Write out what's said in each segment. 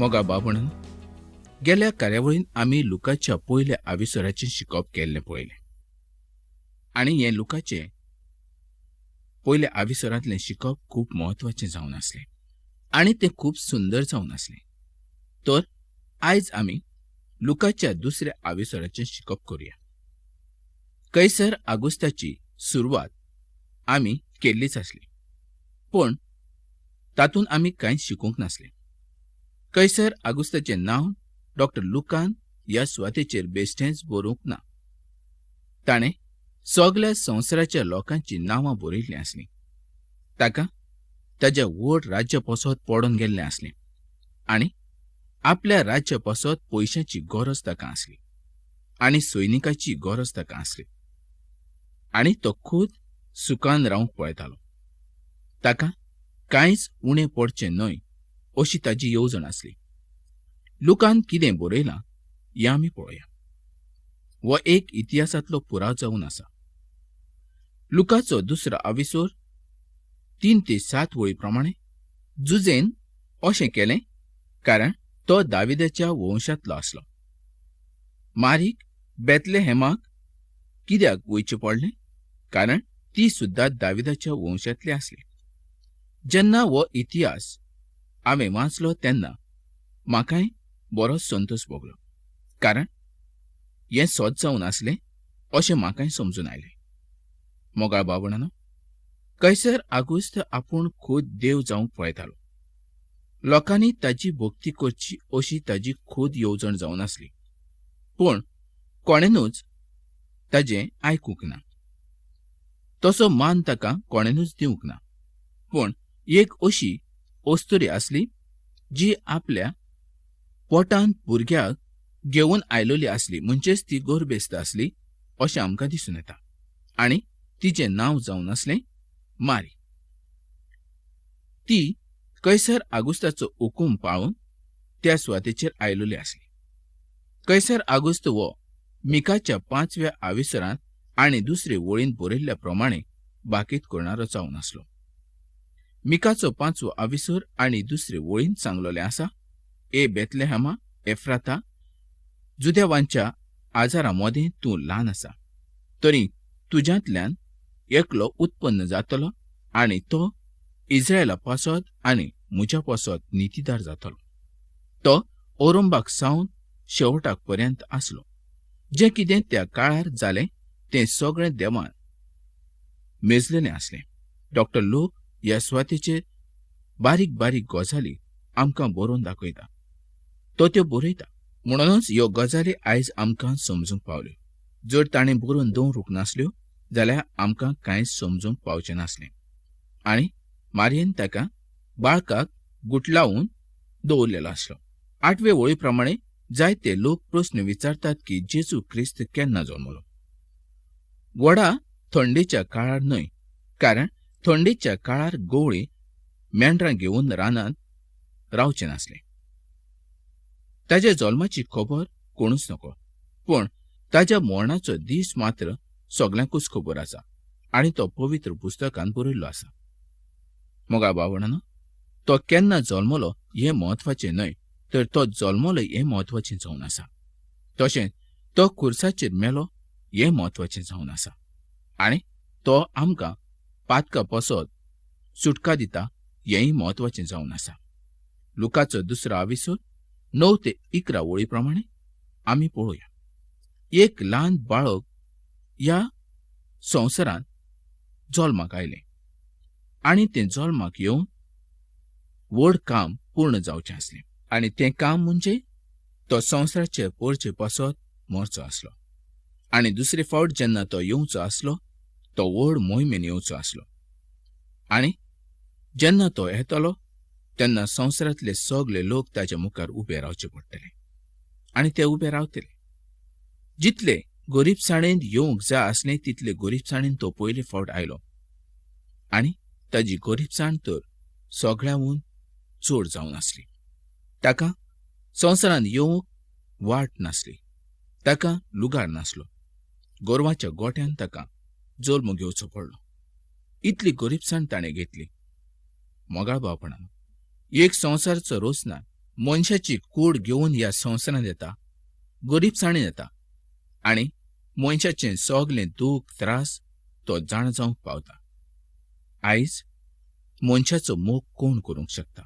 मोगा बाबणन गेल्या कार्यावळीन आमी लुकाच्या पयल्या आविसराचें शिकप केल्लें पळयलें आनी हें लुकाचें पयल्या आविसरांतलें शिकप खूब म्हत्वाचें जावन आसलें आनी तें खूब सुंदर जावन आसलें. तर आयज आमी लुकाच्या दुसऱ्या आविसराचें शिकप करुया. कैसर आगुस्ताची सुरवात आमी केल्लीच आसली, पूण तातूंत आमी कांयच शिकूंक नासलें. कैसर आगुस्ताचें नांव डॉक्टर लुकान ह्या सुवातेचेर बेश्टेंच बरोवंक ना. ताणें सगल्या संवसाराच्या लोकांचीं नांवां बरयिल्लीं आसलीं. ताका ताज्या व्हड राज्या पासत पडून गेल्लें आसलें आनी आपल्या राज्या पासत पयशांची गरज ताका आसली आनी सैनिकाची गरज ताका आसली आनी तो खूद सुखान रावंक पळयतालो. ताका कांयच उणें पडचें न्हय अशी ताजी येवजण आसली. लुकान कितें बरयलां हें आमी पळोवया. हो एक इतिहासांतलो पुराव जावन आसा. लुकाचो दुसरो आविसोर 3 ते 7 वळी प्रमाणे जुजेन अशें केलें कारण तो दाविदाच्या वंशांतलो आसलो. मारीक बेतलेहेमाक कित्याक वयचें पडलें? कारण ती सुद्दां दाविदाच्या वंशांतली आसली. जेन्ना हो इतिहास हांवें वाचलो तेन्ना म्हाकाय बरोच संतोश भोगलो, कारण हें सत जावन आसलें अशें म्हाकाय समजून आयलें. मोगाळ बाबणानो, कैसर आगुस्त आपूण खूद देव जावंक पळयतालो. लोकांनी ताजी भक्ती करची अशी ताजी खूद येवजण जावन आसली, पूण कोणेनूच ताजें आयकूंक ना. तसो मान ताका कोणेनूच दिवंक ना. पूण एक अशी अस्तुरी आसली जी आपल्या पोटांत भुरग्याक घेवन आयलोली आसली, म्हणजेच ती गर्भेस्त आसली अशें आमकां दिसून येता आनी तिचें नांव जावन आसलें मारी. ती कैसर आगुस्ताचो हुकूम पाळून त्या सुवातेचेर आयलोली आसली. कैसर आगुस्त हो मिकाच्या 5व्या आविसरांत आनी दुसरे वळींत बरयल्ल्या प्रमाणे बाकीत करणारो जावन आसलो. मिकाचो 5वो आविसर आनी दुसरे वळींत सांगलोलें आसा, ए बेतलेहमा एफ्राता, जुदेवांच्या आजारा मदें तूं ल्हान आसा, तरी तुज्यांतल्यान एकलो उत्पन्न जातलो आनी तो इस्रायला पासत आनी म्हज्या पासत नितीदार जातलो. तो औरंबाक सावन शेवटाक पर्यंत आसलो. जें कितें त्या काळार जालें तें सगळें देवान मेजलेलें आसलें. डॉक्टर लोक ह्या सुवातेचेर बारीक बारीक गजाली आमकां बरोवन दाखयता, तो त्यो बरयता. म्हणूनच ह्यो गजाली आयज आमकां समजूंक पावल्यो. जर ताणें बरोवन दवरूंक नासल्यो जाल्यार आमकां कांयच समजूंक पावचें नासलें. आनी मारयेन ताका बाळकाक गुटलावन दवरलेलो आसलो. 8वे वळी प्रमाणे जायते लोक प्रस्न विचारतात की जेजू क्रिस्त केन्ना जल्मलो? व्हडा थंडेच्या काळार न्हय, कारण थंडेच्या काळार गवळी मेंढरां घेवन रानांत रावचें नासलें. ताज्या जल्माची खबर कोणूच नको, पूण ताज्या मरणाचो दीस मात्र सगल्यांकूच खबर आसा आनी तो पवित्र पुस्तकान बरयल्लो आसा. मोगा बावणानो, तो केन्ना जल्मलो हें म्हत्वाचें न्हय, तर तो जल्मलो हें म्हत्वाचें जावन आसा. तशेंच तो खुर्साचेर मेलो हें म्हत्वाचें जावन आसा आनी तो आमकां पातका पासत सुटका दिता हेंय म्हत्वाचें जावन आसा. लुकाचो दुसरो आविसर 9 ते 11 वळी प्रमाणे आमी पळोवया. एक ल्हान बाळक ह्या संवसारांत जल्माक आयलें आनी तें जल्माक येवन व्हड काम पूर्ण जावचें आसलें आनी तें काम म्हणजे तो संवसाराचे पोरचे पासत मरचो आसलो आनी दुसरे फावट जेन्ना तो येवचो आसलो तो व्हड मोहिमेन येवचो आसलो आनी जेन्ना तो येतलो तेन्ना संवसारांतले सगळे लोक ताच्या मुखार उबे रावचे पडटले आनी ते उबे रावतले. जितले गरीबसाणेन येवंक जाय आसलें तितले गरीबसाणेन तो पयले फावट आयलो आनी ताजी गरीबसाण तर सगळ्यांहून चड जावन आसली. ताका संवसारांत येवंक वाट नासली, ताका लुगार नासलो, गोरवाच्या गोठ्यान ताका जल्म घेवचो पडलो. इतली गरीबसाण ताणें घेतली. मोगाळ भावपणान, एक संवसाराचो रोसना मनशाची कूड घेवन ह्या संवसारांत येता, गरीबसाणेन येता आनी मनशाचें सगलें दूख त्रास तो जाणा जावंक पावता. आयज मनशाचो मोग कोण करूंक शकता?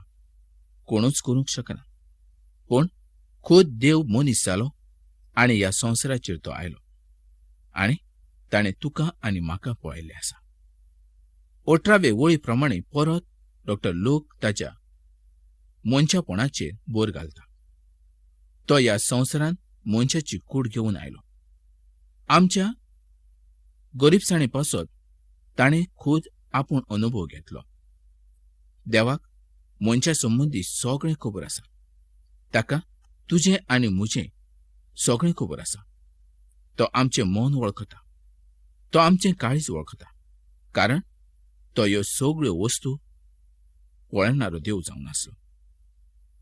कोणूच करूंक शकना. पूण खुद देव मनीस जालो आनी ह्या संवसाराचेर तो आयलो आनी ताणें तुका आनी म्हाका पळयल्लें आसा. 18वे वळी प्रमाणे परत डॉक्टर लोक ताच्या मनशापणाचेर भर घालता. तो ह्या संवसारांत मनशाची कूड घेवन आयलो. आमच्या गरीबसाणे पासत ताणें खुद आपूण अनुभव घेतलो. देवाक मनशा संबंदी सगळें खबर आसा. ताका तुजें आनी म्हजें सगळें खबर आसा. तो आमचें मन वळखता, तो आमचें काळीज वळखता, कारण तो ह्यो सगळ्यो वस्तू पळयणारो देव जावन आसलो.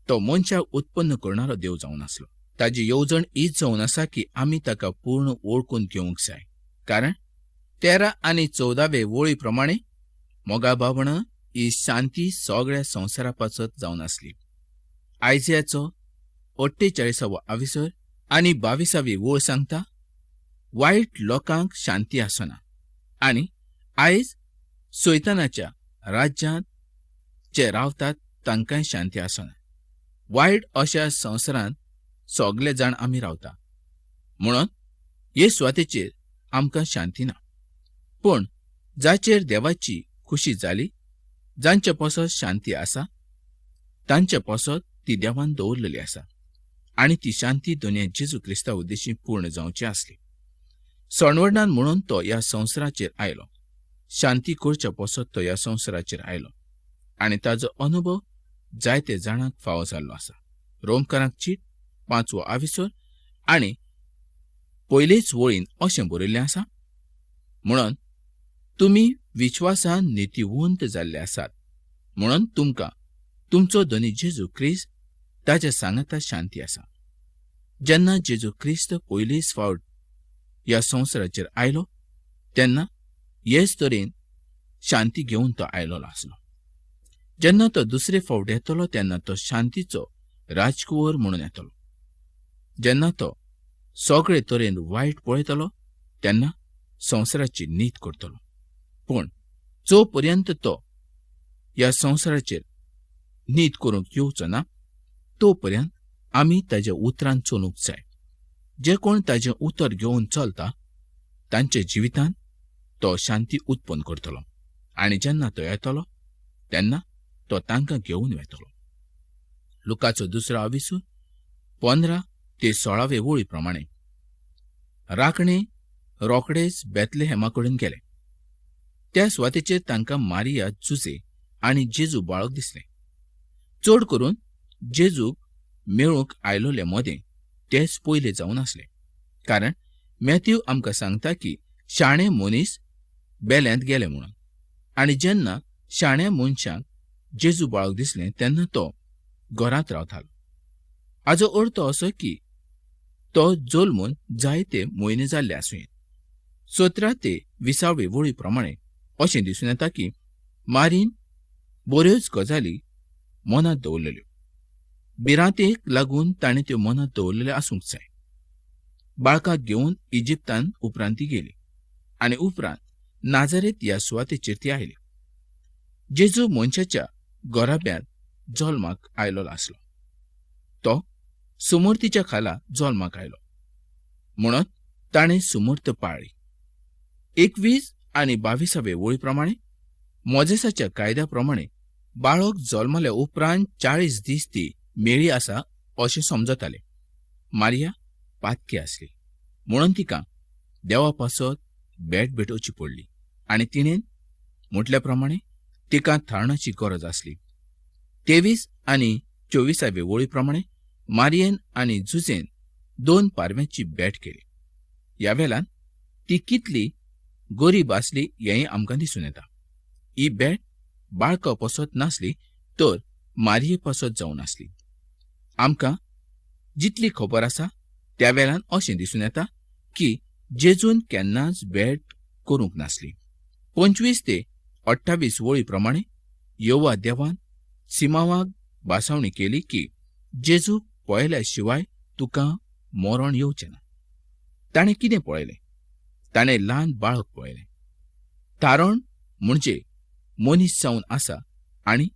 तो मनशाक उत्पन्न करणारो देव जावन आसलो. ताजी येवजण हीच जावन आसा की आमी ताका पूर्ण वळखून घेवंक जाय. कारण 13 आनी 14वे वळी प्रमाणे मोगा बाबणा ही शांती सगळ्या संवसारा पासत जावन आसली. आयजयाचो 48वो आविसर आनी 22वी वळ सांगता, वायट लोकांक शांती आसना आनी आयज सैतानाच्या राज्यांत जे रावतात तांकांय शांती आसना. वायट अशा संवसारांत सगले जाण आमी रावता म्हणून हे सुवातेचेर आमकां शांती ना. पूण जाचेर देवाची खुशी जाली, जांचे पासत शांती आसा, तांचे पासत ती देवान दवरलेली आसा आनी ती शांती दोनया जेजू क्रिस्ता उद्देशी पूर्ण जावची आसली. सणवर्णान म्हणून तो ह्या संवसाराचेर आयलो. शांती करच्या पासत तो ह्या संवसाराचेर आयलो आनी ताजो अनुभव जायते जाणांक फावो जाल्लो आसा. रोमकारांक चीट 5वो आविसर आनी पयलेच वळीन अशें बरयल्लें आसा, म्हणून तुमी विश्वासान नितीवंत जाल्ले आसात, म्हणून तुमकां तुमचो धनी जेजू क्रिस्त ताच्या सांगाता शांती आसा. जेन्ना जेजू क्रिस्त पयलेच फावट ह्या संवसाराचेर आयलो तेन्ना हेच तरेन शांती घेवन तो आयलोलो आसलो. जेन्ना तो दुसरे फावट येतलो तेन्ना तो शांतीचो राजकुंवर म्हणून येतलो. जेन्ना तो सगळे तरेन वायट पळयतलो तेन्ना संवसाराची नीत करतलो. पूण जो पर्यंत तो ह्या संवसाराचेर नीत करूंक येवचो ना तो पर्यंत आमी ताज्या उतरान चलूंक जाय. जे कोण ताजें उतर घेवन चलता तांच्या जिवितांत तो शांती उत्पन्न करतलो आनी जेन्ना तो येतलो तेन्ना तो तांकां घेवन वेतलो. लुकाचो 2 आविसूर 15 ते 16वे वळी प्रमाणे राखणे रोखडेच बेथलेहेमा कडेन गेले. त्या सुवातेचेर तांकां मारिया, जुजे आनी जेजू बाळक दिसले. चड करून जेजूक मेळूंक आयलोले मदें तेच पयले जावन आसले, कारण मॅथ्यू आमकां सांगता की शाणे मनीस बेल्यांत गेले म्हणून. आनी जेन्ना शाण्या मनशांक जेजू बाळक दिसलें तेन्ना तो घरांत रावतालो. हाजो अर्थ असो की तो जल्मून जायते म्हयने जाल्ले आसूं येत. 17 ते 20वे वळी प्रमाणे अशें दिसून येता की मारीन बऱ्योच गजाली मनांत दवरलेल्यो. भिरांतेक लागून ताणें त्यो मनांत दवरलेल्यो आसूंक जाय. बाळकाक घेवन इजिप्तान उपरांत ती गेली आनी उपरांत नाजारेत ह्या सुवातेचेर ती आयली. जेजू मनशाच्या घराब्यांत जल्माक आयलोलो आसलो. तो सुमूर्तीच्या खाला जल्माक आयलो म्हणून ताणें सुमूर्त पाळ्ळी. 21 आनी 22वे वळी प्रमाणे मोजेसाच्या कायद्या प्रमाणे बाळक जल्मल्या उपरांत 40 दीस ती मेळी आसा अशें समजताले. मारिया पातकी आसली म्हणून तिका देवा पासत भेट भेटोवची पडली आनी तिणें म्हटल्या प्रमाणे तिका थारणाची गरज आसली. 23 आनी 24वे वळी प्रमाणे मारियेन आनी जुजेन 2 पारव्यांची भेट केली. ह्या वेळान ती कितली गरीब आसली हेंय आमकां दिसून येता. ही भेट बाळका पासत नासली तर मारिये पासत जावन आसली. आमकां जितली खबर आसा त्या वेळान अशें दिसून येता की जेजून केन्नाच भेट करूंक नासली. 25 ते 28 वळी प्रमाणे यहोवा देवान सिमावाक भासावणी केली की जेजूक पळयल्या शिवाय तुका मरण येवचें ना. ताणें कितें पळयलें? ताणें ल्हान बाळक पळयलें. तारण म्हणजे मनीस जावन आसा आनी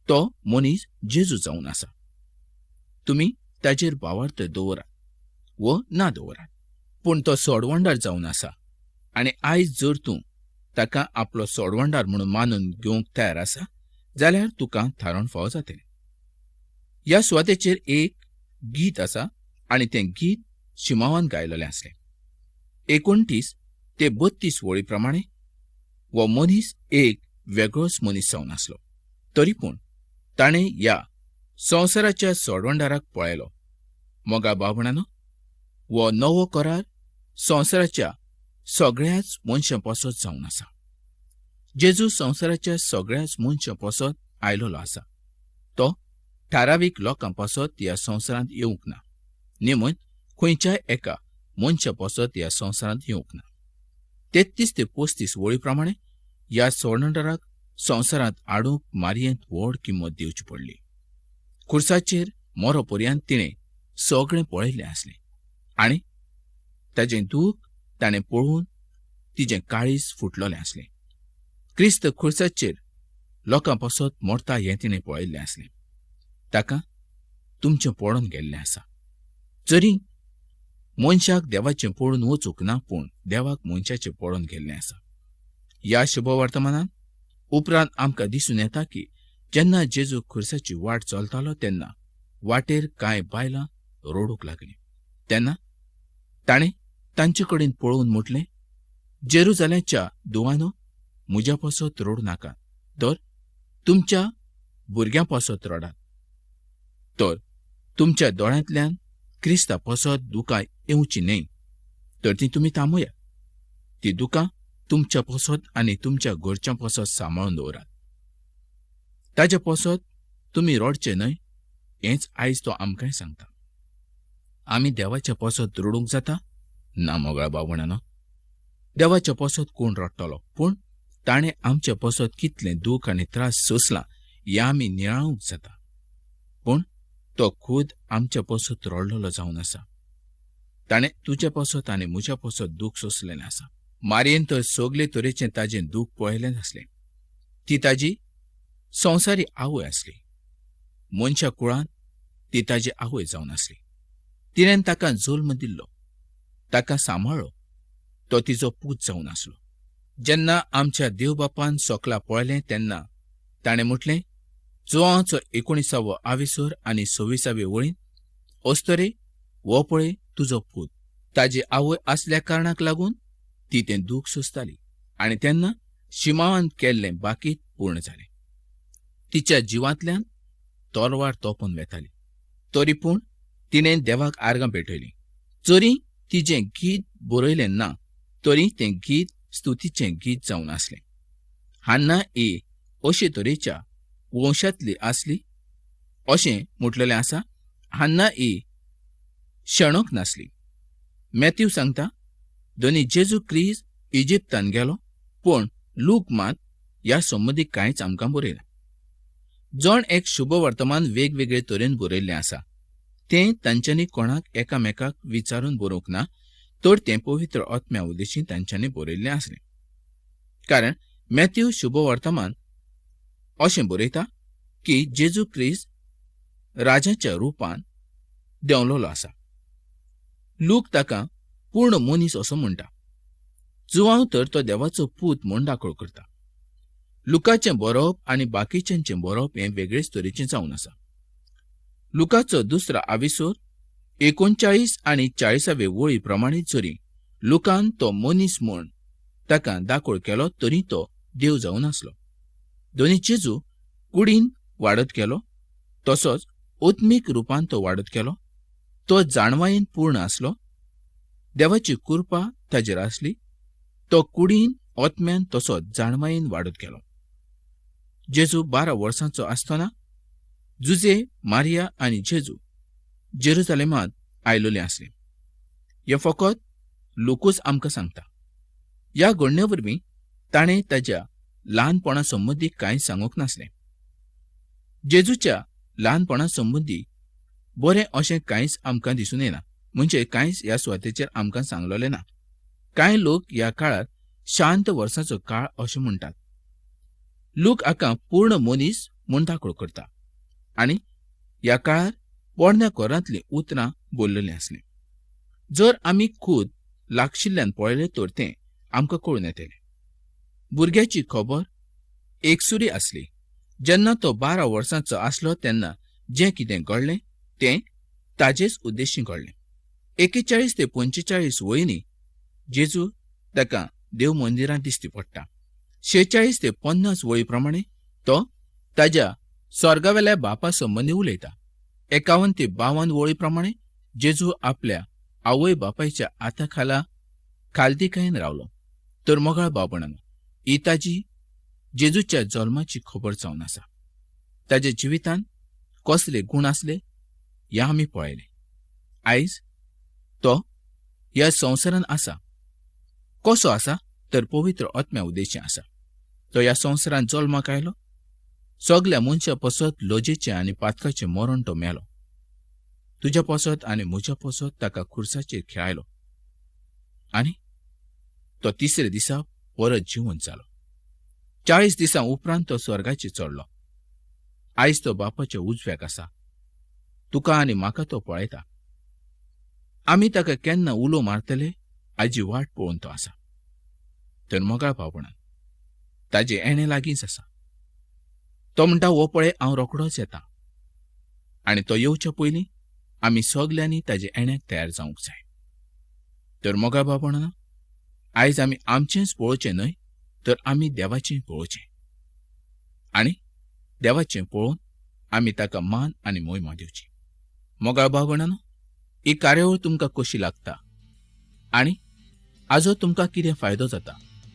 तो मनीस जेजू जावन आसा. तुमी ताजेर भावार्थ दवरात वो ना दवरात, पूण तो सोडवणदार जावन आसा आनी आयज जर तूं ताका आपलो सोडवणदार म्हणून मानून घेवंक तयार आसा जाल्यार तुका थारण फावो जातलें. ह्या सुवातेचेर एक गीत आसा आनी तें गीत शिमावान गायलेलें आसलें. 29 ते 32 वळी प्रमाणे हो मनीस एक वेगळोच मनीस जावन आसलो, तरी पूण ताणें ह्या संवसाराच्या सोडवणदाराक पळयलो. मोगा बाबणानो, हो नवो करार संवसाराच्या सगळ्याच मनशां पासत जावन आसा. जेजू संवसाराच्या सगळ्याच मनशां पासत आयलेलो आसा. तो थारावीक लोकां पासत ह्या संवसारांत येवंक ना, नेमून खंयच्याय एका मनशा पासत ह्या संवसारांत येवंक ना. 33 ते 35 वळी प्रमाणे ह्या सोडवणदाराक संवसारांत हाडूंक मारयेंत व्हड किंमत दिवची पडली. खुर्साचेर मरो पर्यंत तिणें सगळें पळयल्लें आसलें आनी ताजें दूख ताणें पळोवन तिजें काळीज फुटलेलें आसलें. क्रिस्त खुर्साचेर लोकां पासत मरता हें तिणें पळयल्लें आसलें. ताका तुमचें पळोवन गेल्लें आसा. जरी मनशाक देवाचें पळोवन वचूंक ना, पूण देवाक मनशाचें पळोवन गेल्लें आसा. ह्या शुभवर्तमानान उपरांत आमकां दिसून येता की जेन्ना जेजू खुर्साची वाट चलतालो तेन्ना वाटेर कांय बायलां रडूंक लागलीं. तेन्ना ताणें तांचे कडेन पळोवन म्हटलें, जेरुजालेमच्या दुवानो, म्हज्या पासत रडूं नाका, तर तुमच्या भुरग्यां पासत रडात. तर तुमच्या दोळ्यांतल्यान क्रिस्ता पासत दुकां येवची न्हय, तर ती तुमी थांबयात. ती दुकां तुमच्या पासत आनी तुमच्या घरच्यां पासत सांबाळून दवरात. ताज्या पासत तुमी रडचे न्हय, हेंच आयज तो आमकांय सांगता. आमी देवाच्या पासत रडूंक जाता ना मोगळा बावणानो? देवाच्या पासत कोण रडटलो? पूण ताणें आमच्या पासत कितलें दूख आनी त्रास सोंसला हें आमी नियाळूंक जाता. पूण तो खुद आमच्या पासत रडलेलो जावन आसा. ताणें तुज्या पासत आनी म्हज्या पासत दूख सोंसलेलें आसा. मारयेन तर सगळे तरेचें ताजें दूख पळयलें नासलें. ती ताजी संवसारी आवय आसली. मनशा कुळान ती ताजी आवय जावन आसली. तिणें ताका जल्म दिल्लो, ताका सांबाळ्ळो. तो तिजो पूत जावन आसलो. जेन्ना आमच्या देवबापान सकला पळयलें तेन्ना ताणें म्हटलें, जुवांचो 19वो आविसर आनी 26वे वळीन, अस्तरे हो पळय तुजो पूत. ताजी आवय आसल्या कारणाक लागून ती तें दूख सोंसताली आनी तेन्ना शिमावान केल्लें बाकीत पूर्ण जालें. तिच्या जिवांतल्यान तलवार तोपून वेताली, तरी पूण तिणें देवाक आर्गां भेटयलीं. जरी तिजें गीत बरयलें ना, तरी तें गीत स्तुतीचें गीत जावन आसलें. हान्ना ही अशे तरेच्या वंशांतली आसली अशें म्हटलेलें आसा. हान्ना ही शेणोंक नासली. मॅथ्यू सांगता, दोनी जेजू क्रिस्त इजिप्तान गेलो, पूण लूक मात ह्या संबंदी कांयच आमकां बरयना. जण एक शुभवर्तमान वेगवेगळे तरेन बरयल्लें आसा. तें तांच्यांनी कोणाक एकामेकाक विचारून बरोवंक ना, तर तें पवित्र आत्म्या उद्देशीन तांच्यांनी बरयल्लें आसलें. कारण मॅथ्यू शुभवर्तमान अशें बरयता की जेजू क्रिस्त राजाच्या रुपान देंवलेलो आसा. लूक ताका पूर्ण मनीस असो म्हणटा. जुवांव तर तो देवाचो पूत म्हूण दाखल करता. लुकाचें बरोवप आनी बाकीच्यांचें बरोवप हें वेगळेच तरेचें जावन आसा. लुकाचो दुसरो आविसोर 39 आनी 40वे वळी प्रमाणे जरी लुकान तो मनीस म्हूण ताका दाखल केलो, तरी तो देव जावन आसलो. दोनी जेजू कुडीन वाडत गेलो, तसोच आत्मीक रुपान तो वाडत गेलो. तो जाणवायेन पूर्ण आसलो. देवाची कृपा ताजेर आसली. तो कुडीन आत्म्यान तसोच जाणवायेन वाडत गेलो. जेजू 12 वर्सांचो आसतना जुजे, मारिया आनी जेजू जेरुजालेमांत आयलेले आसले. हें फकत लूकूच आमकां सांगता. ह्या घडणे वरवीं ताणें ताज्या ल्हानपणा संबंदी कांय सांगूंक नासलें. जेजूच्या ल्हानपणा संबंदी बरें अशें कांयच आमकां दिसून येना, म्हणजे कांयच ह्या सुवातेचेर आमकां सांगलेलें ना. कांय लोक ह्या काळार शांत वर्सांचो काळ अशें म्हणटात. लूक हाका पूर्ण मनीस म्हूण दाखलो करता आनी ह्या काळार पोरण्या कोरांतलीं उतरां बोल्ललीं आसलीं. जर आमी खूद लागशिल्ल्यान पळयलें तर तें आमकां कळून येतलें. भुरग्याची खबर एकसुरी आसली. जेन्ना तो 12 वर्सांचो आसलो तेन्ना जें कितें घडलें तें ताजेच उद्देशी घडलें. 41 ते 45 वळींनी जेजू ताका देव मंदिरांत दिसती पडटा. 46 ते 50 वळी प्रमाणे तो ताज्या स्वर्गावेल्या बापा संबंदी उलयता. 51 ते 52 वळी प्रमाणे जेजू आपल्या आवय बापायच्या हाता खाला खालतीकायेन रावलो. तर मोगाळ बाबणानो, ही ताजी जेजूच्या जल्माची खबर जावन आसा. ताज्या जिवितांत कसले गूण आसले ह्या आमी पळयलें. आयज तो ह्या संवसारांत आसा. कसो आसा तर पवित्र आत्म्या उद्देशी आसा. तो ह्या संवसारांत जल्माक आयलो. सगल्या मनशा पसत लजेचें आनी पातकाचें मरण तो मेलो. तुज्या पसत आनी म्हज्या पसत ताका खुर्साचेर खेळायलो आनी तो तिसरे दिसा परत जिवन जालो. 40 दिसां उपरांत तो स्वर्गाचेर चडलो. आयज तो बापाच्या उजव्याक आसा. तुका आनी म्हाका तो पळयता. आमी ताका केन्ना उलो मारतले आजी वाट पळोवन तो आसा. तर मोगाळ भावपणान ताजे येणें लागींच आसा. तो म्हणटा, हो पळय हांव रोखडोच येता. आनी तो येवच्या पयलीं आमी सगल्यांनी ताजे येण्याक तयार जावंक जाय. तर मोगाळ भावपणान, आयज आमी आमचेंच पळोवचें न्हय तर आमी देवाचें पळोवचें आनी देवाचें पळोवन आमी ताका मान आनी मोहिमा दिवची. मोगाळ भावपणान, ही कार्यावळ तुमकां कशी लागता आनी आजो तुमकां कितें फायदो जाता